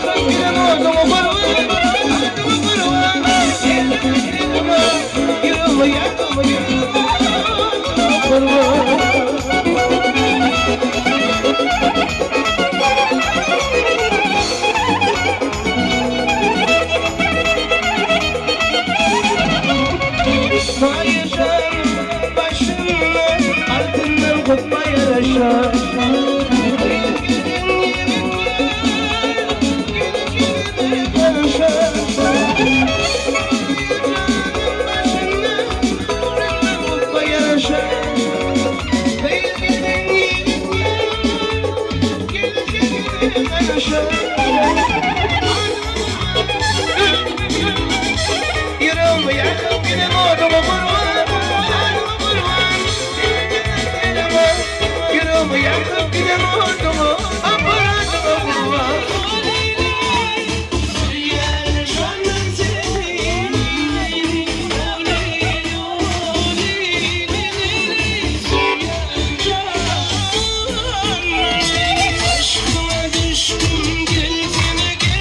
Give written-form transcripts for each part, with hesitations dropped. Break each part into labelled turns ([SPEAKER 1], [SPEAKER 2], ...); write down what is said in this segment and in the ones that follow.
[SPEAKER 1] Ýakyp giden oduňa gurban, Adyma gurban, Ýüregime, ýüregime ýakyp giden oduňa gurban. Maýajan başynda altyndan gupba ýaraşar. Gyz giden ýigitler gelip-gidip garaşar. Maýajan başynda altyndan gupba ýaraşar. Gyz giden ýigitler gelip-gidip garaşar. Ýüregimi ýakyp giden oduňa gurban, Adyma gurban, Ýüregimi ýakyp giden oduňa, Adyma gurban.
[SPEAKER 2] Söýýärin şondan seni, Aşkyma düşdüm gelsene gel.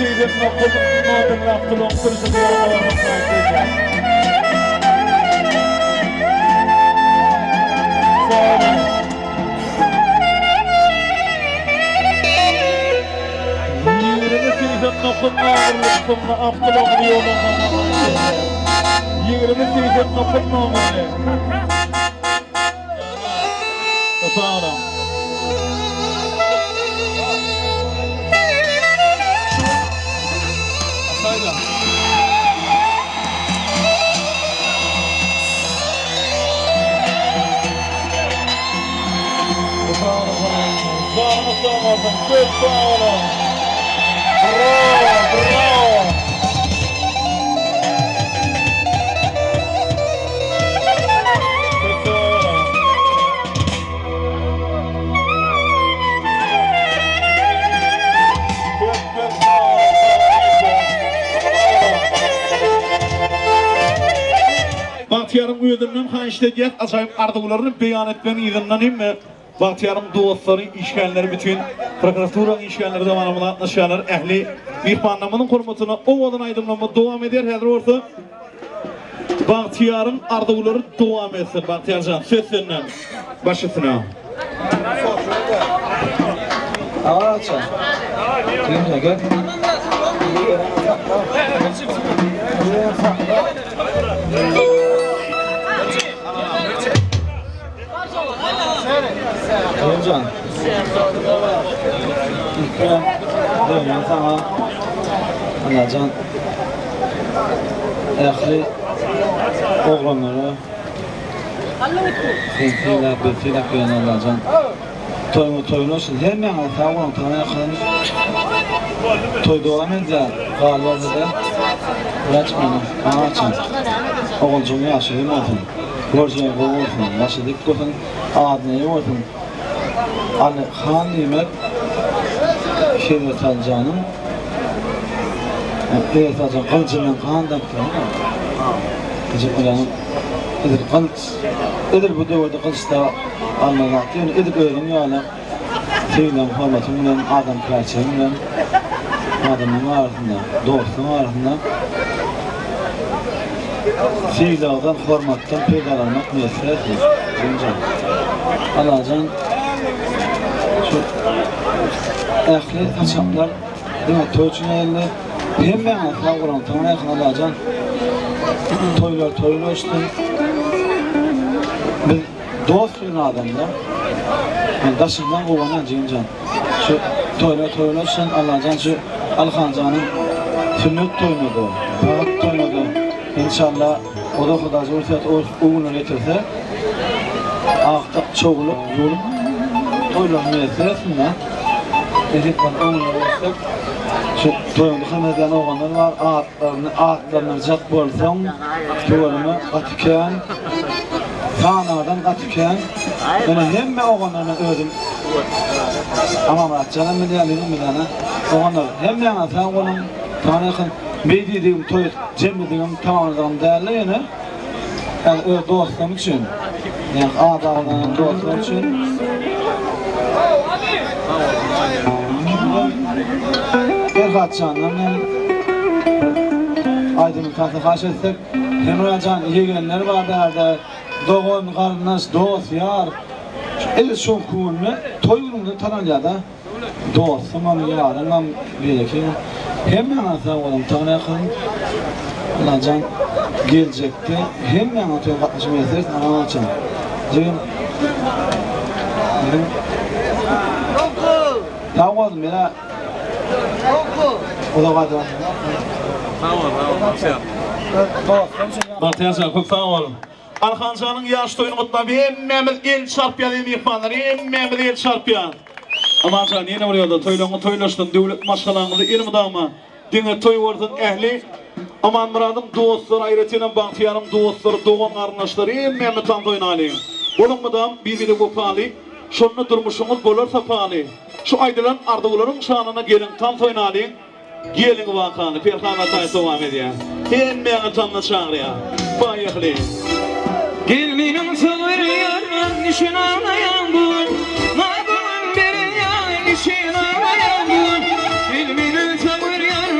[SPEAKER 3] 89 nomerli awtoulagyň sürüjisi ýoluna barmak haýyş edýär. Sag boluň. 20 89 nomerli kysymly awtoulagyň ýoluna barmak haýyş edýär. 20 89 nomerli. Sag boluň. Janyňyz sag bolsun, köp sag boluň. Brawo, brawo. Köp sag boluň. Köp köp sag boluň. Bagtyýaryň özünden haýyşt edýäs, ajaýyp arzuwlaryny beýan etmegiň yzyndan hemme Bagtyýaryň dostlary, işgärleri bütin prokuraturanyň işgärleri dabaramyza gatnaşýarlar. Ähli myhmanlarymyzyň hormatyna owadan aýdymlarymyz dowam edýär. Häzir bolsa Bagtyýaryň arzuwlary dowam etsin. Bagtyýar jan, söz senden. Baş üstüne.
[SPEAKER 4] Kerimjan. Ilk bilen saňa Allajan ähli oglanlara sen sylap, biz sylap ýören Allajan. Toýuňyz toýun bolsun. Hemmäňize sag boluň, taňa ýakyn. Toý dowam edýär. Galyberse-de, Gyraç meni maňa açan. Oguljygyň ýaşy uzyn bolsun. Görjegi gowy bolsun. Başy dik bolsun. Adyna eýe bolsun. Aly han diýmek Hezret Alyjanyň Hezret Alyjan gylyjyndan gan damypdyr. Edil gylyç, edil bu döwürde gylyçda alnan zat ýöne edil özüň ýaly söýgüň, hormatyň bilen, adamkärçiligiň bilen adamlaryň arasynda, dostuň arasynda sylagdan, hormatdan peýdalanmak miýesser etsin. Jigimjan. Allajan şu ähli saçaklar diňe toý üçin ýazyldy. Hemmäňize sag boluň, Taňryýalkasyn Allajan toýlar toý goşsun. Biz dost bilen adamlar. Men daşyňdan guwanýan jigimjan. Şu toýlar toý goşsun Allajan şu Alyhanjanyň sünnet toýuna-da, bagyt toýuna-da enşalla oda Hudaýjan rugsat o günleri getirse agtyk, çowluk, ýuwluk toýlaryny miýesser etsin-de. Nesip bolsa o günleri görsek. Şu toýuňda hyzmat edýän oglanlar bar, atlaryny atlandyrjak bolsaň, tüweleme gaty kän, sanadan gaty kän. Ýöne hemme oglanlar men özüm Amanmyrat janam bilýär, menem bilýän-ä. Oglanlar, hemmäňize sag boluň, saňa ýakyn. Meý diýdigim toý jemledigim, tamamladygym däldi ýöne. Ýagny öz dostlarym üçin, ýagny adagylanan dostlar üçin. Perhatjandan hem aýdymyny tansa haýyş etsek. Hemrajan ýegenler bar bärde, dogan, garyndaş, dost, ýar. Edil şoň günde toý günüňde tanalýada. Dostumam, ýarymam, beýlekimem. Hemmäňize sag boluň, Taňryýalkasyn. Allajan geljekde hemmäňize toýa gatnaşyp miýesser etsin, aman açan. Jigim. Biziň Sag bolsun, menä uzak aýdylan.
[SPEAKER 5] Sag bol, sag bol, Bagtyýar.
[SPEAKER 4] Dostum üçin.
[SPEAKER 3] Bagtyýar jan, köp sag bol. Arhanjanyň ýaş toýuny gutlap hemmämiz el çarpýas eý myhmanlar hemmämiz el çarpýas. Amanjan ýene bir ýola toýlaryňyz toýlaşsyn döwlet maşgalaňyzy elmydama diňe toý bolsun ähli Amanmyradyň dostlary aýratynam Bagtyýaryň dostlary dogan garyndaşlary hemmämiz tans oýnalyň boluň mydam bir-bire wepaly şonda durmuşyňyz bolar sapaly şu aýdylan arzuwlaryň şanyna geliň tans oýnalyň Geliň wakany Perhan Ataýew dowam edýär. Hemmäňi tamda çagyrýar. Poýehli.
[SPEAKER 1] Gelminiň sygyrýan nişin alaýan bu gün Maňa göwün berýän nişin alaýan bu gün Gelminiň sygyrýan.